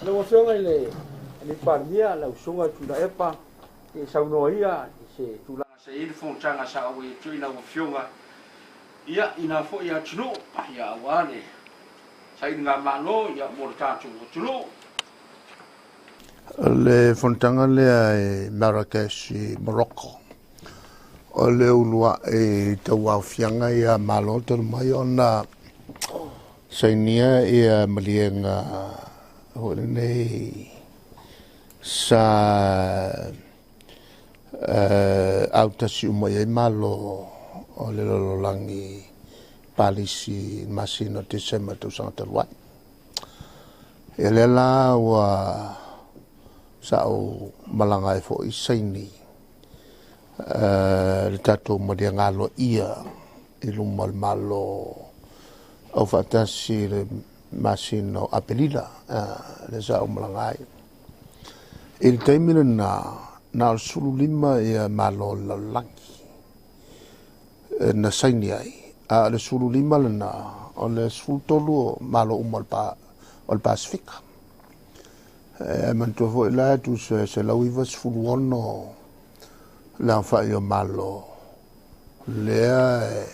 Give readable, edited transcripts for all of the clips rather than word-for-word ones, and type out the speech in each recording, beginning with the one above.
Lau Afioga i le Palemia, lau Susuga Tuilaepa, se i saunoa ia i se tulaga sa i ai le fonotaga sa auai atu ai lau Afioga, ia, i na foi atunuu, ia, aua le sailigamalo, ia, mo le tatou atunuu. O le fonotaga lea i Marrakesh i Morocco, o le uluai tauaofiaga ia Malo talu mai ona sainia ia maliega foi lenei sa autasi uma i ai Malo o le lalolagi Palisi i le masina o Tesema i le tausaga talu ai. Ia lea la ua sa ou malaga ai foi saini le tatou maliega aloaia i luma o le Malo Aufaatasi i le masina o Aperila, lea sa ou malaga ai. I le taimi lena, na o le 15 Malo o le lalolagi na saini ai, a o le 15 lena, o le 13 o Malo uma o le Pasefika. E manatua foi la e tusa e 196 le aofai o Malo lea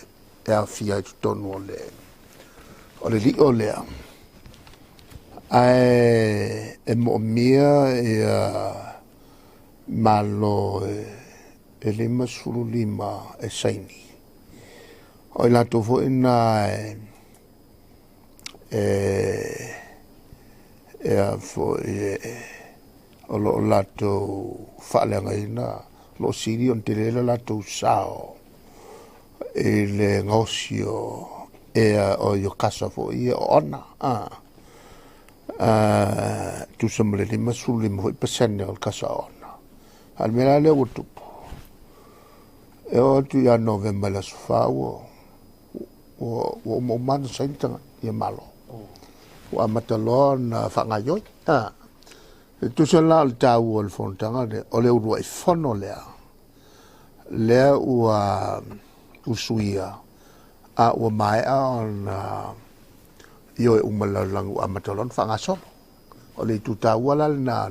e aofia ai totonu o le lio lea, ae e moomia ia Malo e 55 e saini. O i latou foi na e a foi o lo o latou faaleagaina, o lo o sili ona tele le latou sao i le gaosi o ea o kasa foi ia o ona. Tusa ma le 55 foi pasene o le kasa o ona. A o le mea la lea ua tupu, e oo atu ia Novema i le aso 4 ua uma uma ona saini tagata ia Malo. Ua amata loa ona faagaioi. E tusa la o le taua o le fonotaga lea, o le uluai fono lea, lea ua usuia a ua maea ona ioe uma i le lalolagi ua amata loa ona faagasolo. O le itu taua la lena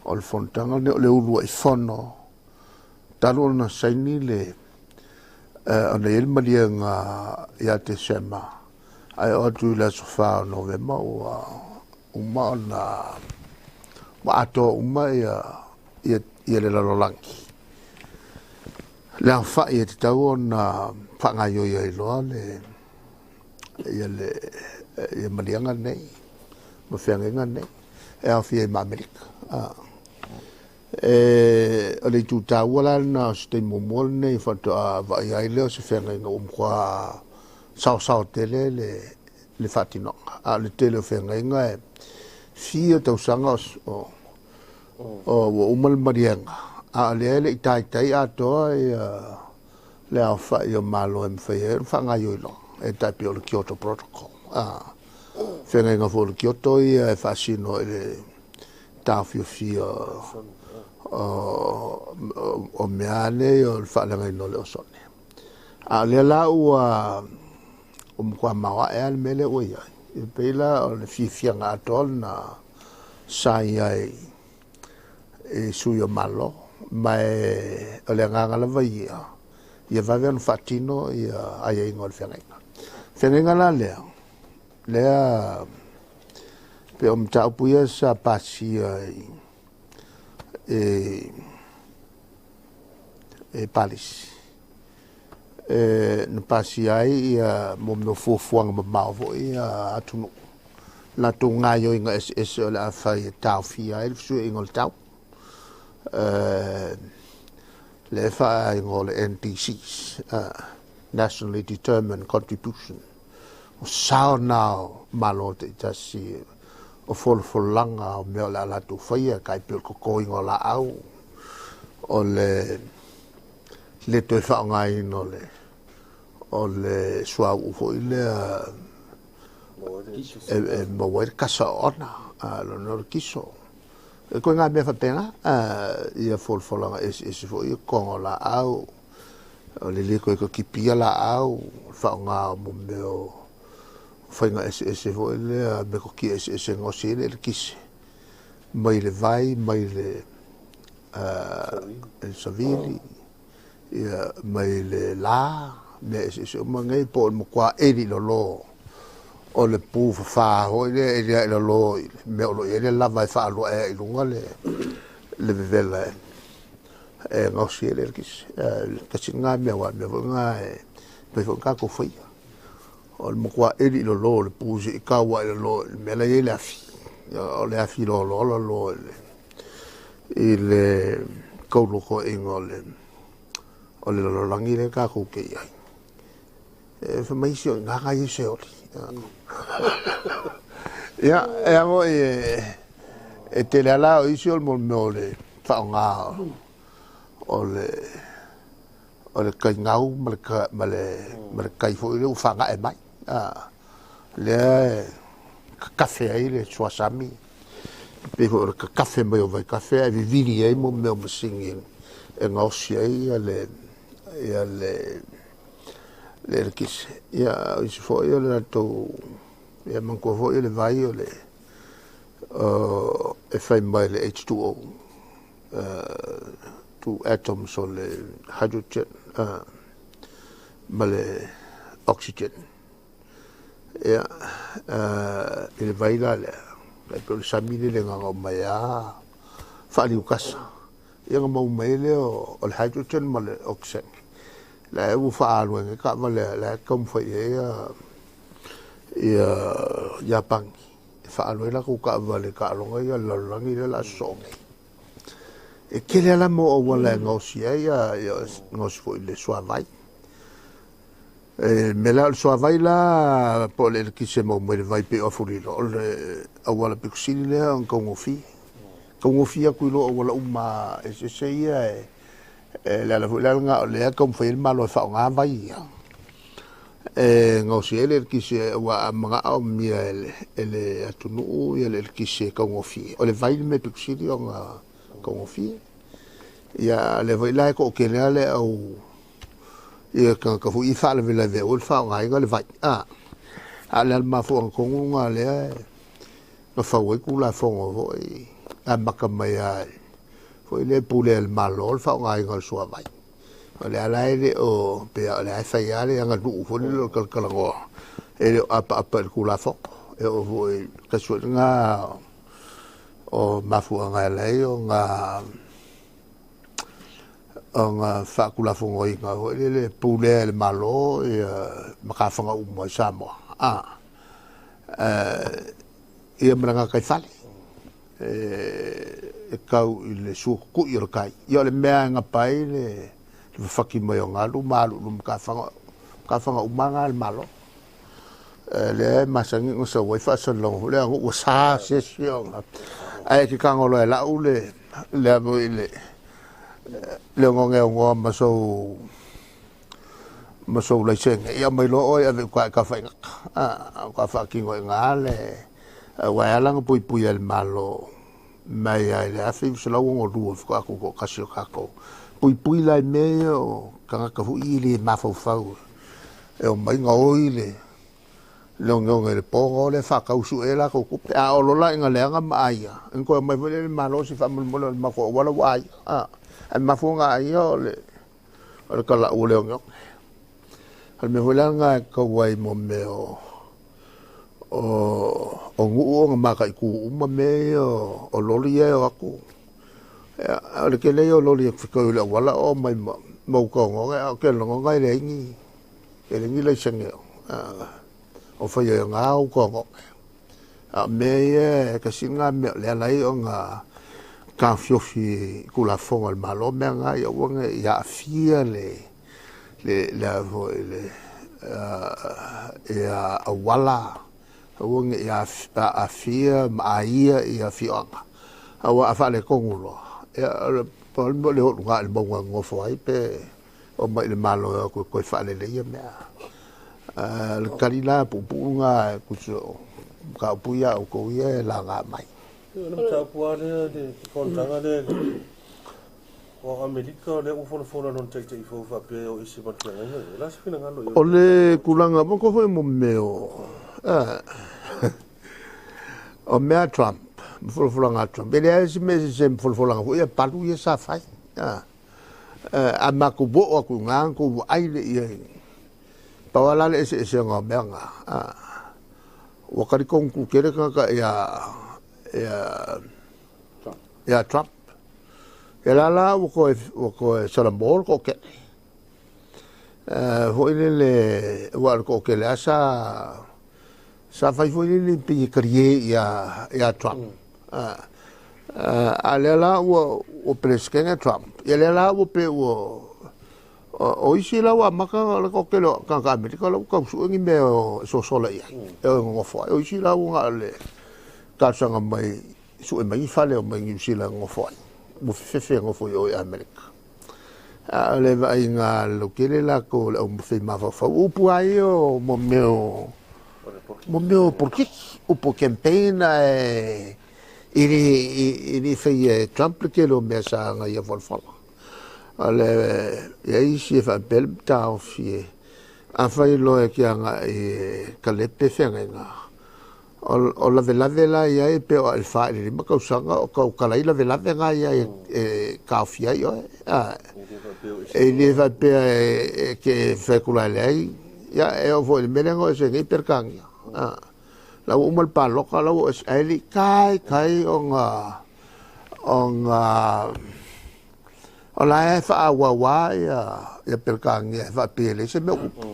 o le fonotaga lenei, o le uluai fono talu ona saini le ona i ai le maliega ia Tesema, ae oo atu i le aso 4 o Novema ua uma ona ua atoa uma ia le lalolagi. Le aofai e tatau ona faagaioi ai loa le ia maliega nei ma feagaiga nei e aofia ai ma Amerika. O le itu taua la lena o se taimi muamua lenei faatoa vaai ai lea o se feagaiga ua matua saosao tele le faatinoga. A o le tele o feagaiga e fia tausaga o ua uma le maliega, a o lea e le i taitai atoa ia le aofai o Malo e mafai ai ona faagaioi loa, e tai pei o le Kyoto Protocol. Feagaiga foi o le Kyoto ia e faasino i le taofiofia o mea nei o le faaleagaina o le osone. A o lea la ua matua maoae lava le mea lea ua i ai, e pei la o le fiafiaga atoa lena sa i ai i sui o Malo, ma o le agaga lava ia, ia vave ona faatino ia aiaiga o le feagaiga. Feagaiga la lea, lea pe o mataupu ia sa pasia i Palisi, na pasia ai ia mo mea o fuafuaga mamao foi ia atunuu, latou gaioiga eseese o le a fai e taofia ai le fesuiaiga o le tau. Le faaigoa o le NDCs, Nationally Determined Contribution, o sao na o Malo taitasi o folafolaga o mea o le a latou faia, tai pei o le totoina o laau, o le le toe faaaogaina o le suauu foi lea e maua ai le kasa o ona, lona o le kiso. E koe ngā mea faapena, ia folafolaga eseese foi ia totoga o laau, o le le toe tatipia laau, o le faaaoga o mo mea o faiga eseese foi lea, metotia eseese e gaosi ai le eletise. mai le vai, mai le savili, ia, mai le la, mea eseese uma nei, po o le matua eli i lalo o le pu fafā foi lea, eli ae i lalo i le mea o lo o i ai le lava e faalua ea i luga le vevela e gaosi ai le eletise. Tasi lena mea, aua o le mea foi lena e mafai foi ona tatou faia. O le matua eli i lalo o le pu seia tau ae i lalo i le mea la e i ai le afi. O le afi loaloa lalo i le taulutoaiga o le lalolagi lea tatou te i ai. E fai mai isi o i ina na i ai se oli. Ia, e a foi e tele lava la o isi o le mea o le faaaoga o le tai gau ma le tai foi lea ua faagae mai. Lea e kakafe ai le suasami, pei foi o le kakafe mai o vaitafe ae vivili ai mo mea o masini e gaosi ai le eletise. Ia, o isi foi o le latou, ia manatua foi le vai o le e fai mai le H2O, two atoms o le hydrogen ma le oxygen. Ia, i le vai la lea, e pei o le sami le legaga o mai a faaliukasa. Ia na maua mai lea o le hydrogen ma le oxygen. La e ua faaalu ai nei taavale, la e taumafai ai ia Iapani e faaalu ai latou taavale taaloga ia le lalolagi lea o le a sosoo nei. E tele lava mo auala e gaosi ai, ia gaosi foi i le suavai. E mea la o le suavai la po o le eletise maua mai le vai pei o Afulilo, o le auala pito sili lea ona taugofie. Taugofie atu i lo auala uma eseese ia e le ala foi le ala o lea taumafai ai le Malo e faaaoga vai ia. E gaosi ai le eletise ua manaomia e le atunuu ia le eletise taugofie. O le vai le mea pito sili ona taugofie. Ia, lea foi la e toatele lava le au ia tagata foi i faalavelave aua le faaaogaina le vai. A o le mafuaaga tonu lena lea na fau ai Tulafono foi amata mai lava foi lea pule a le Malo le faaaogaina o le suavai. O le ala e le o pei o le a fai lava le aganuu foi lele o le talatalanoa e le o apaapa i le Tulafono. E oo foi tasi foi lena o mafuaaga e ala ai ona faatulafonoina foi lele pulea e le Malo ia matafaga uma i Samoa. Ia ma le gataifale e tau i le suatutui o le tai. Ia o le mea e gapa ai le fafati mai o galu ma alu i luma matafaga uma na a le Malo. Lea e masani ona sau ai faasalalauga foi lea ua sa se isi ona ae te tago loa e lau le foi le ogaoga ma sou laisene, ia mai loa oe ave i uta i tafaigata. Uta faatino i ina le aua e ala ona puipui e le Malo mai ai le 1962 faatoa tutoatasi o tatou. Puipui la i mea ia o tagata foi i le mafaufau e omai gaoi le ogeoge i le po ona o lea faatau sue ai latou tupe. A oo loa la ina leaga ma aia, ona toe aumai foi lea e le Malo se faamolemole o le matou auala ua aia. Ae mafua ona aia o le talau o le ogeoge. O le mea foi la lena e tatau ai mo mea o nuu ona mataitu uma mea ia o loli ia e o atu. O le tele ia o loli e fetau i le auala o mai ma uta ogaoga, a o ke lagona e leai ni laisene o fai ai ngā uta ogaoga. A o mea ia e kasi ngā mea o le ala ai ona taofiofi Tulafono a le Malo mea ngā ia aua ne i aafia le foi le ia auala, aua ne i aafia ma aia ia afioaga. Aua a faaletonu loa, ia o le mea o le oo i luga i le mauga e nonofo ai pe o mai i le Malo e o atu e toe faaleleia mea. Le tali la puupuu lena e tusa o mataupu ia a outou ia e laga mai. O le mataupu lava lea le fonotaga lea o Amerika o lea ua folafola lona taita'i fou faapea o ese ma le feagaiga. O le a se finagalo i O le tulaga manatua foi mo mea o mea a Trump. Ma folafolaga a Trump. E leai se mea e sese ma folafolaga foi ia palu ia sa fai. A matou oo atu i ina ona outou vaai lea i ai. Pau lava la le eseesega o mea na, ua talitonu tutele tagata ia Trump. Ia la la ua toe salamo le toatele. Foi lele, aua o le toatele lava sa fai foi lele pei e talie ia Trump. A lea la ua Peresetene Trump, ia lea la ua pei ua o isi la ua amata le toatele o tagata Amerika la ua tau sue ni mea e sosola i ai, e o e nonofo ai. O isi la ua na o le talosaga mai, sue mai ni fale o mai Niu Sila e nonofo ai. Ua fefefe e nofo i o i Amerika. A o le vaaiga a le lautele latou o le au mafaufau, upu lava ia o mo mea o mo mea o polokiki, upu o campaign ae e le faia e Trump le tele o mea sa agaia folafola. O le i ai isi e faapea le taofi e afai loa e te agai e talepe feagaiga, o lavelave la i ai pe o le 4 i le 5 tausaga o tau talai lavelave na i ai e taofi ai oe. E le faapea e te fai leai, ia e oo foi i le mea lea na o ese nei Peretania. La ua uma le paloka la ua ae le i taitai ona o la e faaauauā ia Peretania e faapea e leai se mea o tupu.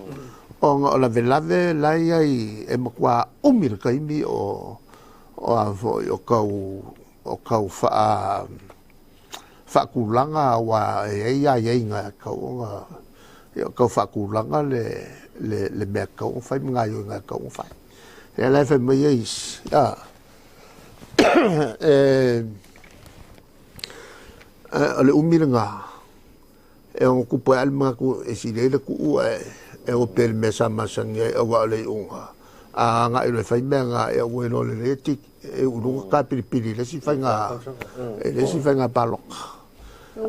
Ona o lavelave la e i ai e matua umi le taimi o a foi o tau faatulaga aua e i ai aiaiga e tatau ona ia tau faatulaga le mea e tatau ona fai ma gaoioiga e tatau ona fai. Lea la e fai mai ai isi, o le umi lena, e ono tupu ai le manatu e sili ai le tuu ae e o pea le mea sa masani ai aua o le iuga. A agai loa e fai mea na, ia ua iloa lelei e uu i luga tapilipili i le isi faiga, i le isi faiga palota.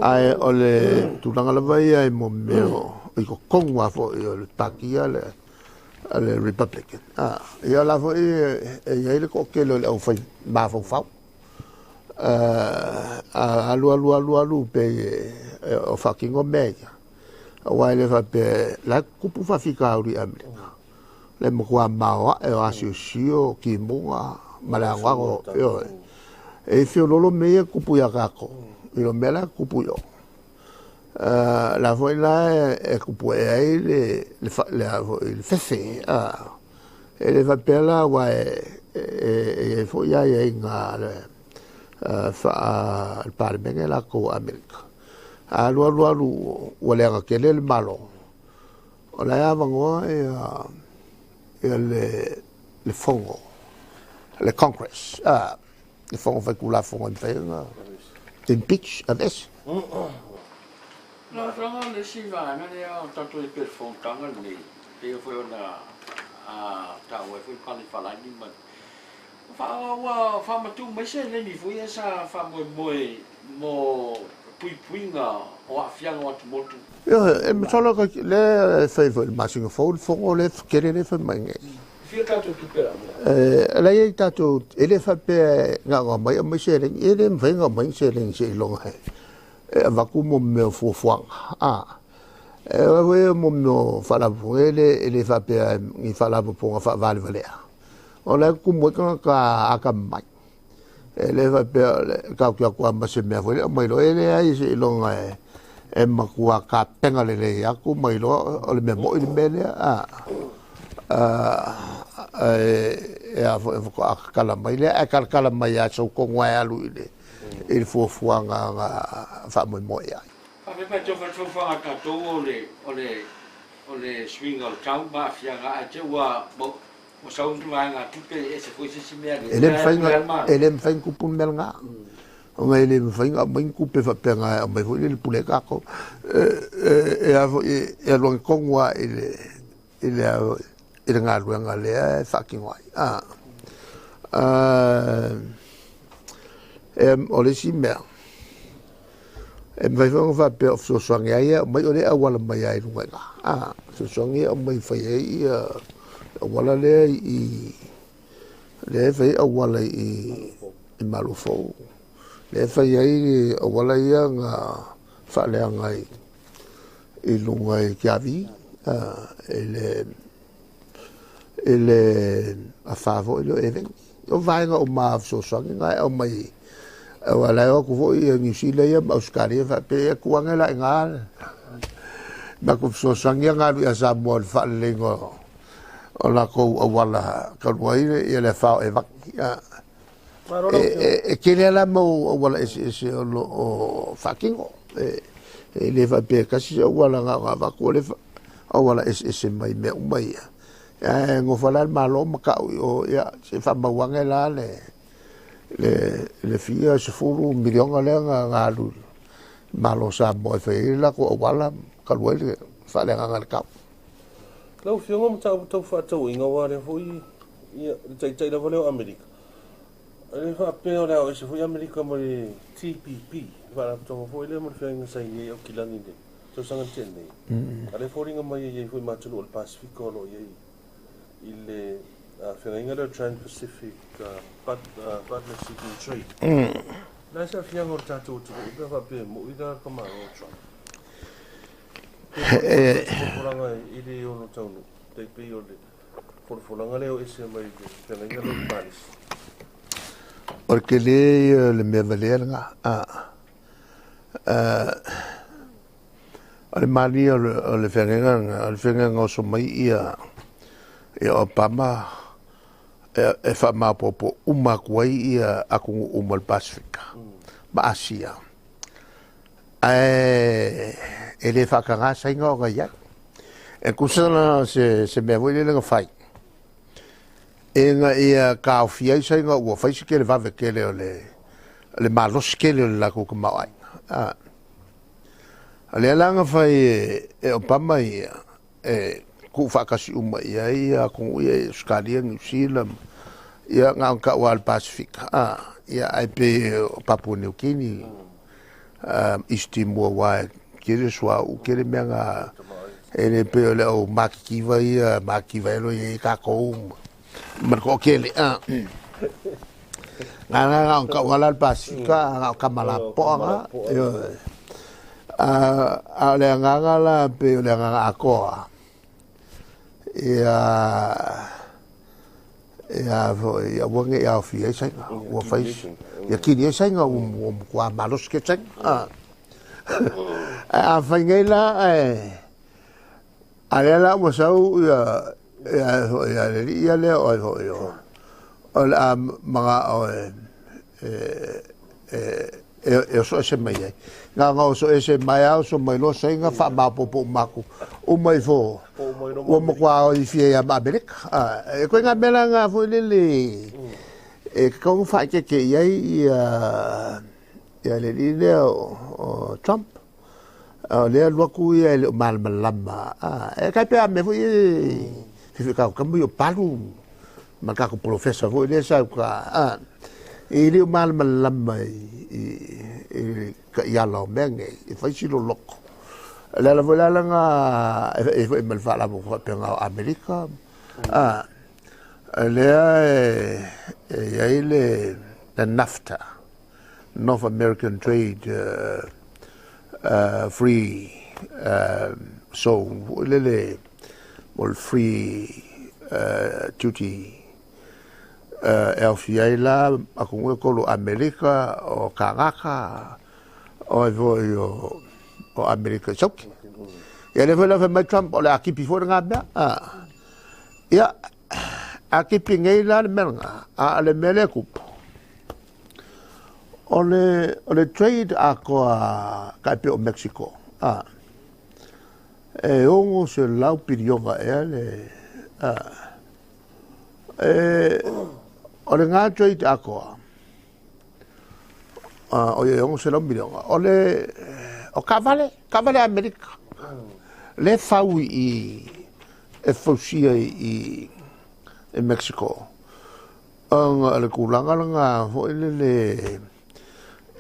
Ae o le tulaga lava ia e mo mea o i totonu lava foi o le pati a le Republican. Ia la foi e i ai le toatele o le aufai mafaufau. A alu alu alu alu pei o faatino mea ia. Aua e le faapea, la e tupu faafitauli i Amerika. Le matua maoae o asiosio, timuga, ma le anoano, ioe. E feololo mea ia tupu ia tatou, i lo mea la e tupu i o. La foi la e tupu e ai le fefe. E le faapea la aua e i ai foi aiaiga le Palemene latou o Amerika. A alu alu alu ua leaga tele le Malo, o la e avanoa ia le fono, le Congress, le fono faitulafono e mafai ona impeach, aveese. Lau Afioga, o le isi vaega lea o tatou i pei o le fonotaga lenei, pei foi ona taua ai foi Pale Falani ma ua faamatuu mai seleni foi ia sa faamoemoe mo puipuiga o aafiaga o atumotu. Ia, e masalo ka le e fai foi le masina fou le fono le tele le fai mai nei. Fia tatou tupe la? E la i ai tatou, e le faapea na ona mai aumai seleni, e le mafai ona aumai ni seleni seiloga e avatu mo mea o fuafuaga. E foi mo mea o faalapotopotoga, e le faapea ni faalapotopotoga faavalevalea. O la e tumu ai tagata atamamai. E le faapea le tatou atu lava ma se mea foi lea aumai loa, e leai seiloga e matua tapena lelei atu mai loa o le mea moi le mea lea. E a foi faatoa tatala mai lea, ae talatala mai lava sau tonu e alu i le fuafuaga na faamoemoe i ai. Faapea pe tau fai fuafuaga a tatou o le suiga o le tau ma aafiaga ae te ua sau ni vaega tupe e ese foi se isi mea. E le mafai e le mafai ona tupu le mea lena. Ona e le mafai ona aumai ni tupe faapea na e aumai foi le pule tatou. E a foi e alu ane tonu lava i le galuega lea e faatino ai. O le isi mea, e mafai foi ona faapea o fesoasoani ai e aumai o lea e auala mai ai i luga i ina. Fesoasoani e aumai fai ai ia auala lea i lea e fai ai auala i i Malo Fou. Lea e fai ai auala ia na faaleaga i luga i Tiavi, i le afa foi lea o Eveni. O vaega uma fesoasoani na e aumai, aua la e o atu foi ia Niu Sila ia ma Ausetalia faapea, ia tuu ane la i ina matou fesoasoani ia na alu ia Samoa i le faaleleiga o latou auala talu ai ia le afa o Evani. E tele lava la mau auala eseese o lo o faatino. E le faapea e tasi se auala na ona avatu, o le auala eseese mai mea uma ia. Ae nofo la le Malo ma tau i o, ia, se i faamau ane la le fia 10 miliona lea na alu i Malo o Samoa e fai ai le latou auala talu ai le faaleagaga o le tau. Lau Afioga, mataupu tau fefaatauaiga, aua o lea foi ia, le taitai lava lea o Amerika, e le faapea o le a o ese foi Amerika ma le TPP, le faalapotopotoga foi lea ma le feagaiga sa i ai Aukilani i le tausaga na tea nei. A o lea e foliga mai e i ai foi ma atunuu o le Pasefika o lo o i ai i le feagaiga lea o Trans-Pacific Partnership in Trade. O le a se aafiaga o le tatou atunuu pe a faapea e moi la le tamaloa o Trump? Pe folafolaga e le ono taunuu, tai pei o le folafolaga lea o ese mai le feagaiga lea i Palisi. O le tele ia le mea valea lena. O le malie o le feagaiga lena, o le feagaiga oso mai ia Obama e faamaopoopo uma atu ai ia atunuu uma o le Pasefika ma Asia. Ae e le faataga Saina ona i ai. E tusa la se mea foi lele na fai, ina ia taofia ai Saina ua fai se tele vave tele o le malosi tele o le latou tamaoaiga. O lea la na fai e Obama ia, e tuufaatasi uma i ai ia atunuu ia i Ausetalia, Niu Sila, ia na ona tau lava o le Pasefika, ia ae pei o Papua Niu Kini, East Timor, aua e tele suauu, tele mea na e le pei o le au matitiva ia, matitiva elo i ai tatou ma le toatele. Na na ona tau lava la le Pasefika, na o kamalapoa na. A o le agaga la pei o le agaga atoa, ia foi aua ne i aofia ai Saina, ua fai ia kili ai Saina, ua matua malosi ke Saina. Ae a fai nei la, ae a lea la ua sau ia foi ia le alii ia lea o ai foi o le a magao e oso ese mai ai. Na ona oso ese mai a oso mai loa Saina faamaopoopo uma atu. Uma ifo ua matua o ifia ia ma Amerika. E koe ngā mea la ngā foi lele e kakau ona faaeteete i ai ia le alii lea o Trump. O lea alu atu ia e le o malamalama. E kai pe a mea foi e fifi kau kamu i o palu ma le tatou professor foi lea sa uka. E le o malamalama i ka iala o mea nei, e fai si loloko. Le ala foi la langa e foi ma le faalapotopotoga o Amerika. Lea e i ai le NAFTA, North American Trade Free Zone, foi lele mo le free duty e aofia ai la atunuu e tolu, Amerika, o Kanaka, o ai foi o Amerika i Sauki. Ia lea foi la fai mai Trump o le a kipi foi lena mea. Ia, a kipi nei la le mea lena, a o le mea lea e tupu, o le trade atoa kai pei o Mexico, e 600 piliona ea le, o le ngā trade atoa, o ia 600 miliona, o le o kavale Amerika, le fau i e fausia i Mexico. Ona le tulaga lena foi lele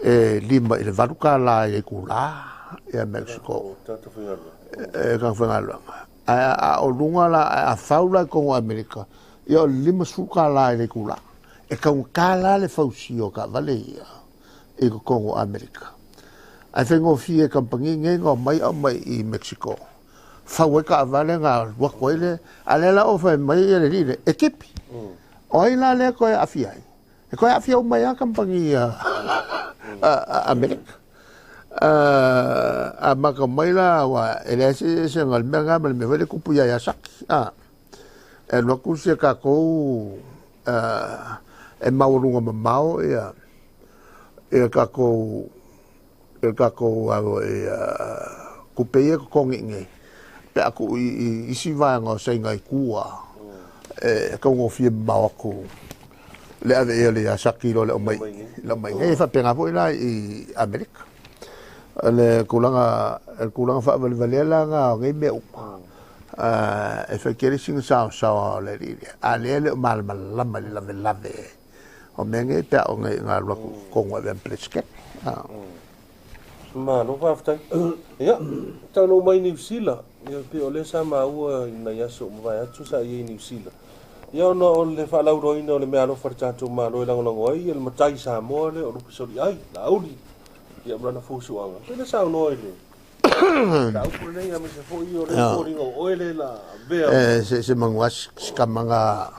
e 5 i le 8 tala i le itula ia Mexico. E ka faigaluega. Ae a o luga la, a fau la i totonu o Amerika, ia o le 50 tala i le itula. E taugata la le fausia o taavale ia i totonu o Amerika. Ae faigofie i kamupani nei ona omai aumai i Mexico, fau ai taavale ona alu atu ai lea, a o lea la ua fai mai le alii lea, e tipi. O ai la lea e toe aafia ai? E toe aafia uma ai lava kamupani a Amerika. Amata mai la, aua e leai se eseesega o le mea lena ma le mea foi lea e tupu ia Yazaki. E alu atu si a tatou e maualuga mamao ia ia tatou ia tatou tupe ia e totogi i inei pe a tuu i isi vaega o Saina i tua e taugofie mamao atu le ave i ai o le Yazaki i lo le aumai i inei. E faapena foi la i Amerika. O le tulaga faavalevalea la lena o nei mea uma. E fai tele sina saosaoa o le alii lea, a o lea e le o malamalama i le lavelave o mea nei pe a oo nei ina alu atu i totonu e avea ma Peresetene. Malo faafetai. Ia, taunuu mai Niu Sila, ia pei o lea sa maua i nai aso ua mavae atu sa i ai i Niu Sila. Ia ona o le faalauiloaina o le meaalofa a le tatou Malo e lagolago ai le matai Samoa lea o Lupe Soliai, Laauli, ia ma lana fusuaga. Pei lea saunoa i le mataupu lenei aemaise foi o le foliga o oe le la avea. E se manu lava si tama na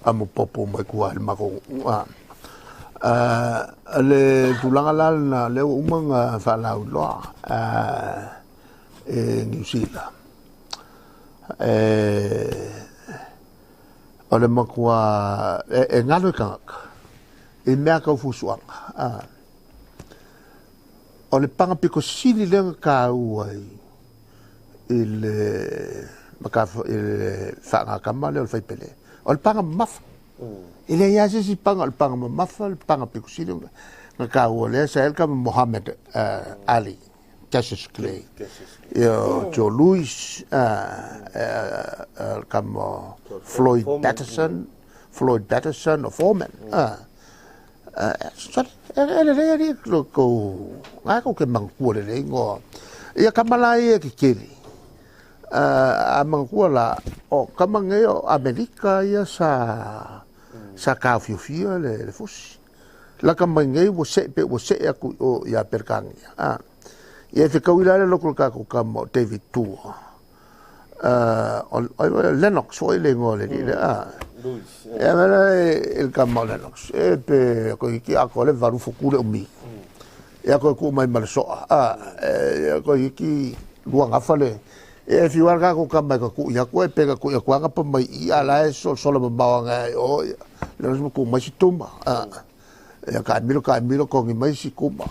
amopopo mai tua i le matou nuu. O le tulaga la lena, lea ua uma ona faalauiloa e Niu Sila. O le matua, e galo i tagata i mea tau fusuaga. O le paga pito sili lea na taua i le faagatama lea o le faipele, o le paga mamafa. E leai lava se isi paga o le paga mamafa, le paga pito sili na taua lea sa i ai le tama Mohammed Ali, Cassius Clay, ia Joe Louis, le tama Floyd Patterson, Floyd Patterson o Foreman. Sorry, e lelei alii lo tou, na tou te manatua lelei ingoa. Ia tama la ia e tetele, a manatua la, o tama nei o Amerika ia sa taofiofia le fusi. Lata mai nei ua see pe ua see atu i o ia Peretania. Ia e fetaui la le loto o le tatou tama o David Tua. O Lennox foi le igoa o le alii lea. Ia mea e le tama o Lennox, e pe koe iti atoa le valu futu le umi. Ia koe tuu mai ma le soa. Ia koe iti lua gafa le. Ia e fiu lava le tatou tama e ka tuu atu e pe ka tuu atu aga pa mai i a la e sola mamao anga e o. Ia Lennox ma tuu mai si tuma. Ia ka emilo ka emilo kongi mai si kuma.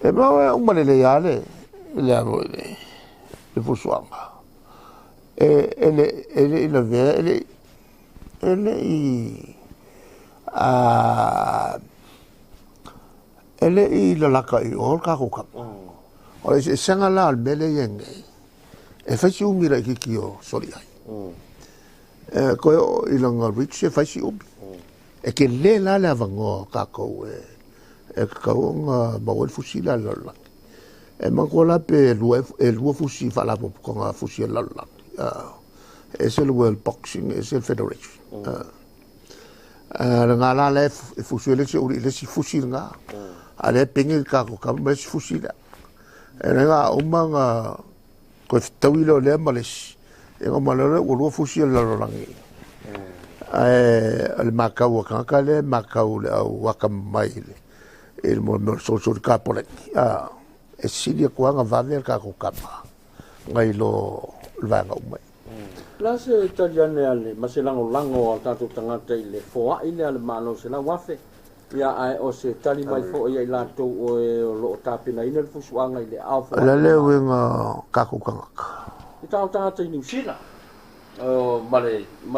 E mau e uma lelei lava le le alo i le fusuaga. E le i lavea, e le i e le i lalaka i o le tatou tama. O le eseesega la o le mea lea e i ai nei, e fai si umi laitiiti o Soliai. E toe oo i lana reach e fai si umi. E tele la le avanoa o tatou e tatau ona maua ai le fusi lea a le lalolagi. E manatua la pe e lua fusi faalapotopotoga fusi a le lalolagi. E ese le World Boxing, e ese le Federation. Lena la lea e fusi ai le isi uli i le isi fusi lena. A o lea e pege le tatou tama ma le isi fusi lea. E lena uma ona toe fetaui lea o lea ma le isi. Ia ona uma loa lea ua lua fusi o le lalolagi. Ae o le matau a tagata lea e matau i le au atamamai i le mea o le solisoli tapoleni. E sili atu lava ona vave le tatou tama nai lo le vaega uma ia. O le a se tali ane a le ma se lagolago a tatou tagata i le foai lea a le Malo 100,000? Ia, ae o se tali mai foi ia i latou o e o lo o tapenaina le fusuaga i le aao foai. O le a le uiga o tatou tagata? I tatou tagata i Niu Sila, ma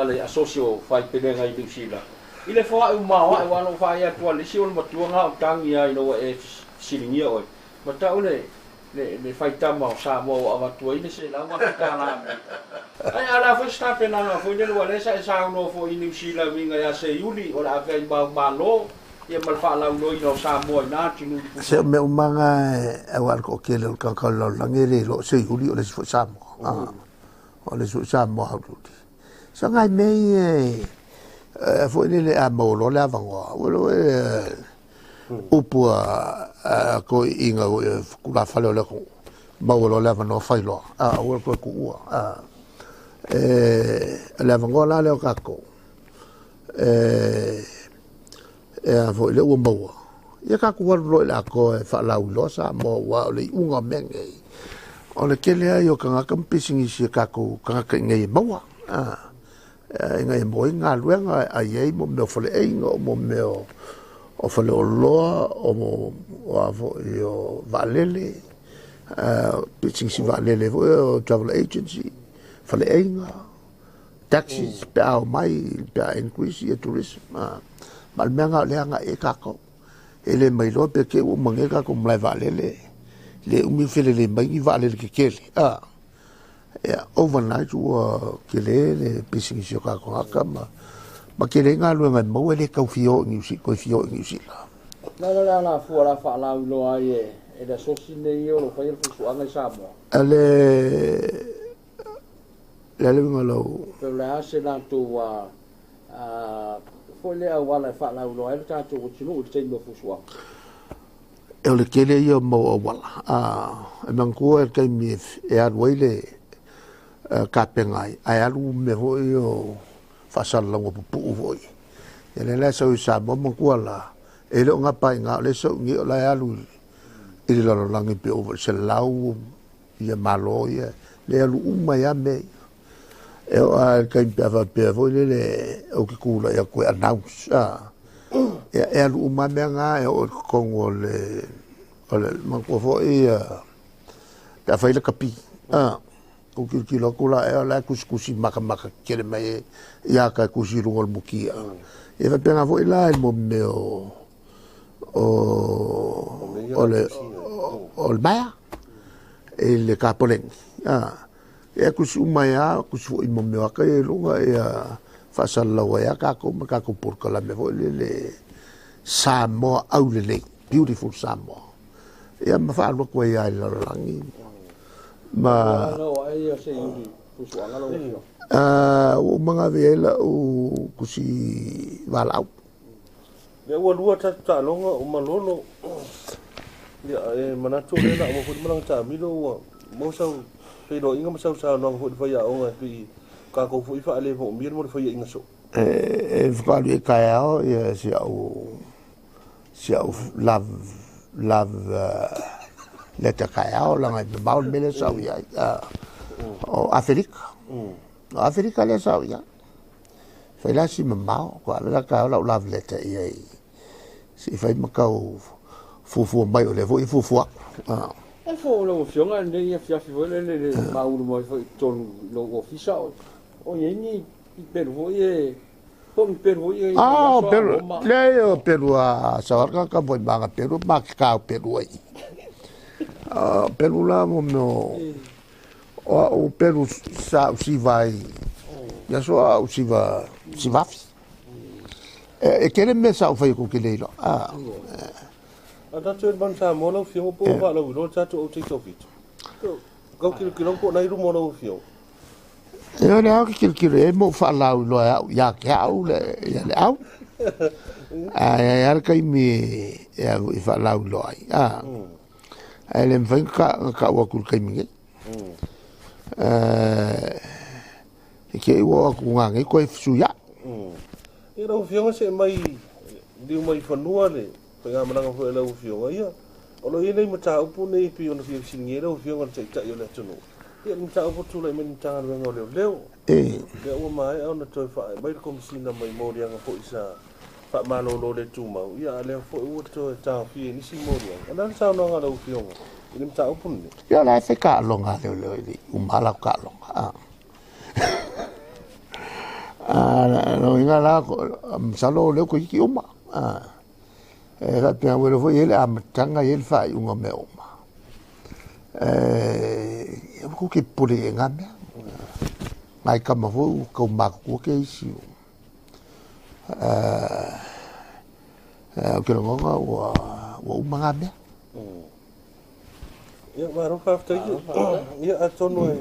le asosi o faipelega i Niu Sila, i le foai umao ae, aua na ou faai atu lava i le isi o le matua na o tagi lava ina ua e fesiligia oe, ma tau le le faitama o Samoa ua avatu ai le $100,000 Amerika. Ae a o le a foi se tapenaga foi lele, aua o lea sa e saunoa foi i Niu Sila e uiga ia Seiuli o le a avea i mau malo ia ma le faalauiloaina o Samoa i na atunuu i le Se o mea uma na aua o le toatele o le tagata o le lalolagi e le iloa o Seiuli o le isi foi Samoa. O le isi foi Samoa hauliuli. So nai mea ia Foi lele a maua loa le avanoa, ua iloa foi upu a toeaiina foi o tulafale o le atunuu, maua loa le avanoa fai loa, aua le toe tuua. O le avanoa la lea o tatou, e a foi lea ua maua, ia tatou alu loa i le atoa e faalauiloa Samoa, aua o le iuga o mea nei, o le tele ai o tagata ma pisinisi a tatou tagata i inei e maua, ina ia maua ai galuega e ai ai mo mea o faleaiga, o mo mea o faleoloa, o a foi o vaalele, pisinisi vaalele foi, o travel agency, faleaiga, taxis, pe a omai, pe a increase ia tourism. Ma o le mea lena o lea e agai i ai tatou. E le ma iloa pe te i ua uma nei tatou malae vaalele, le umi felelei mai ni vaalele tetele. Ia, overnight ua tele le pisinisi o tatou tagata ma tele ai galuega e maua, e le tau fia o i Niu Sila, toe fia o i Niu Sila. Na le alafua la faalauiloa ai e le asosi nei o lo faia le fuafuaga i Samoa. Le le uiga o lau. Pe o le a se latou foi le auala e faalauiloa ai le tatou atunuu i le taimi o fuafuaga. E o le tele ia o mau auala. E manatua le taimi e alu ai le tapena ai, ae alu mea foi o faasalalauga pupuu foi. Ia lea la e sau i Samoa, manatua la, e le o gapa i ina, o lea e sau i inei, o la e alu i le lalolagi pe ova i le 100 ia malo ia, le alu uma ai lava mea ia. E oo lava i le taimi pe a faapea foi lele ou te tulai atu e announce, ia e alu uma lava mea na e oo i totonu o le, manatua foi pe a fai le kapi, ou tilotilo atu la ea o la e tusitusi matamata tetele mai ia ata e tusi i luga o le mutia. Ia faapena foi la i mo mea o le maea i le tapoleni. Ia tusi uma ai lava, tusi foi mo mea o ata ia i luga, ia faasalalau ai lava tatou ma tatou polokalame foi lele Samoa aulelei, Beautiful Samoa. Ia ma faalu atu ai lava i le lalolagi. Ma ua uma ona ave i ai lau tusi valaau. Lea ua lua tatou taaloga o malolo. Ia, e manatu o lea o le a uma foi le malaga taamilo ua maua sau feiloaiga ma sau saunoaga foi i le faiaoga e pei tatou foi faale-moomia mo le faiaina soo. E whakaalu i taeao ia si au love letter taeao langa e mamao le mea lea sa au i ai. O Aferika. O Aferika lea sa au i ai. Fai la si mamao, ko ave la taeao lau love letter i ai. Si fai makau fuafua mai o lea foi e fuafua aku. E fo lau afioga lenei afiafi foi lele le maulu mai foi i totonu i lou ofisa o i ai ni pelu foi e po ni pelu foi e Ah, o pelu, leai o pelu a sawara ka foi manga pelu ma ke kau pelu ai. Pelu la mo mea o au pelu sa au siva ai. Ia so au siva sivafi. E kele mea sa au fai ko ke leilo. A tatou e le manu Samoa lau afioga po o faalauiloa le tatou au taitofito. Kau kilokilo po o nai luma o lau afioga. E o le ao ke kilokilo e mo faalauiloa e au ia ke au le ia le au. Ai ai ala taimi e au i faalauiloa ai. Ai le mawhai ka ua aku le taimi nei. E ke ua aku ngā nei koe fusu ia. Ia lau afioga se mai liu mai fanua le faigamalaga foi a lau afioga ia. O lo o i ai nei mataupu nei e pei ona fia fesiligia ai lau afioga i le Taitai o le atunuu. Ia le mataupu o tulai mai le Matagaluega o Leoleo. Lea ua maea ona toe faaee mai le Komesina mai moliaga foi sa faamalolo le tumau, ia a lea foi ua toe taofia i nisi moliaga. O le a le saunoaga a lau afioga i le mataupu lenei? Ia o la e fai taaloga a leoleo i le uma lava lau taaloga. Lona uiga la, masalo o lea ua toeitiiti uma. E faapea ua iloa foi e i ai le amataga e i ai le faaiuga o mea uma. E aua tou te popole i na mea. Nai tama foi ua tau matutua ke isi. Ou te lagona ua uma na mea. Ia, malo faafetai. Ia, atonu e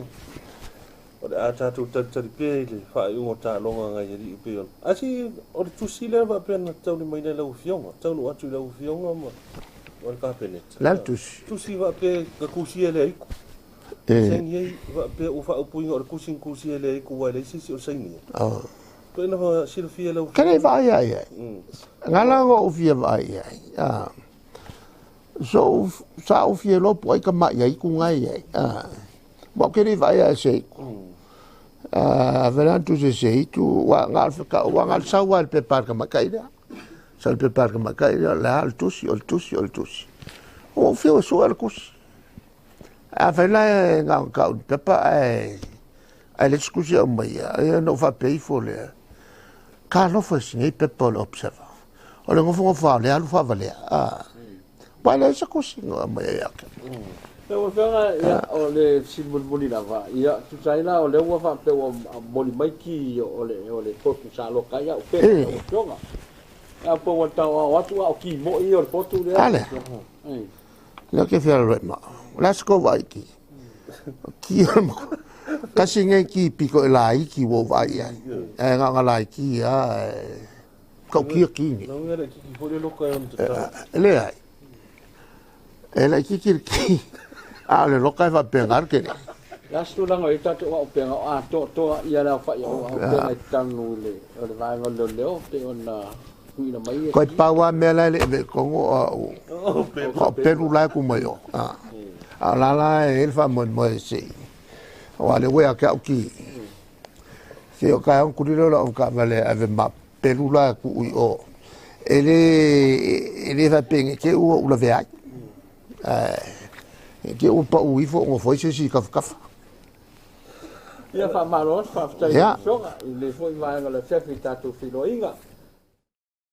O le a tatou talitali pea i le faaiuga o taaloga a nai alii e pei ona. Ae se o le tusi lea faapea na taulimaina e lau Afioga, taunuu atu i lau Afioga ma le Kapeneta. O le a le tusi? Tusi faapea na tusia e le Aiku. Saini ai faapea ua faaupuina o le tusi na tusia e le Aiku aua e leai se isi o sainia. Pei ona silafia e lau Afioga. Ke le i vaai lava i ai. Gala na ou fia vaai i ai. So, sa ou fia iloa po o ai ka maʻi aiku na e i ai. Aua ou te le i vaai lava i se aiku. Vela atu se se itu, ua na o le feka, ua na o le sau lava i le pepa a le tamaitai lea. Sau i le pepa a le tamaitai lea, o le a o le tusi, o le tusi, o le tusi. Ua ou fiu e sue le tusi. Afai la e na ona tau i le pepa ae ae leai se tusi e aumaia, ia ona ou faapea ifo lea, talofa i si nei pepa o le Observer. O le nofonofo lava o lea alu faavalea. Aua e leai se tusi na aumaia ia te au. Lau Afioga, ia, o le fesili mulimuli lava, ia, tusa ai la o lea ua faapea ua moli mai ki o le, o le potu sa loka ai au pele, lau Afioga. Ia, po ua tauao atu a o ki moi ia o le potu lea. A lea. Lea ou te fealuai ma au. O le a se tou vaai i ki? O ki o le matua. Tasi nei ki pito e laiti ua ou vaai i ai. Ae na ona laiti lava e tautia ki nei. Lau ia laititi foi le loka e ono tatau. E leai. E laititi le ki, a o le loka e faapena le tele. Le a se tulaga o i ai tatou auupega o atoatoa ia le aofai o auupega i totonu o le vaega o leoleo pei ona tuuina mai ia Koe pau lava mea la e le i ave i totonu o au o pelu la e tu mai o. A o la la e i ai le faamoemoe se i aua o lea ua ia te au ki. Se o taeao ona tuli lea o lau avetaavale e ave ma pelu la e tuu i o. E le e le faapea ne i te i ua ou lavea ai. Ae ne i te i ua pau ifo o nofo ai se isi i tafatafa. Ia faamalo atu, faafetai i lau Afioga i lenei foi vaega o le afiafi i tatou feiloaiga.